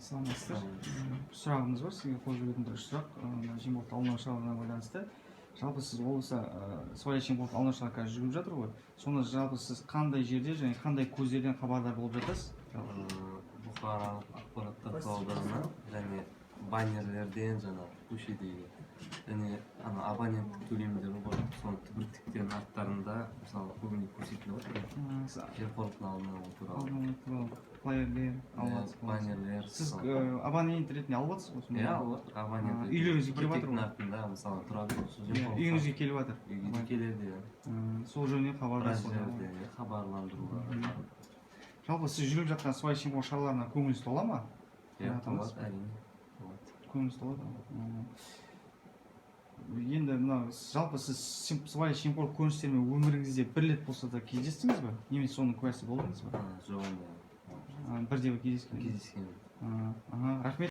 Саламатсыздар. Сұрағымыз бар сізге, қойып жіберетін бір сұрақ, мына жемқорлықты алдын алу шараларына байланысты. Жалпы сіз облыста сыбайлас жемқорлықты алдын алу шаралары қазір жүргізіліп жатыр ғой, соны жалпы сіз қандай жерде және қандай көздерден хабардар болып жатасыз жалпы? Бұқаралық ақпараттар құралдарынан және баннерлерден, жаңағы көшедегі және ана абоненттік төлемдер ғой, соның түбіртектердің арттарында, мысалы, көбіне көрсетіліп отыр жемқорлықтың алдын алу туралы. Алдын алу туралы флайерлер алып жатсыз ғой. Баннерлер. Сіз мысалы. Абонент ретінде алып жатсыз ғой сонда? Иә, алып отыр абонент А, ретінде. үйлеріңізге келіп жатыр Түбіртектің ғой? артында, мысалы, тұрады ғой сол Иә, жемқорлық. үйіңізге келіп жатыр. Үйге де келеді, иә. Сол жөнінен Біраз хабардарсыз ғой. жерде, иә, хабарландырулар. Жалпы сіз жүріп жатқан сыбайлас жемқорлық шараларына көңіліңіз тола ма? Иә, Қанағаттанасыз? толады, әрине, толады. Көңіліңіз толады. Енді мынау жалпы сіз сыбайлас жемқорлық көріністерімен өміріңізде бір рет болса да кездестіңіз бе немесе соның куәсі болдыңыз ба? А, жоқ, ондай Бірде бір кездескен кездескен.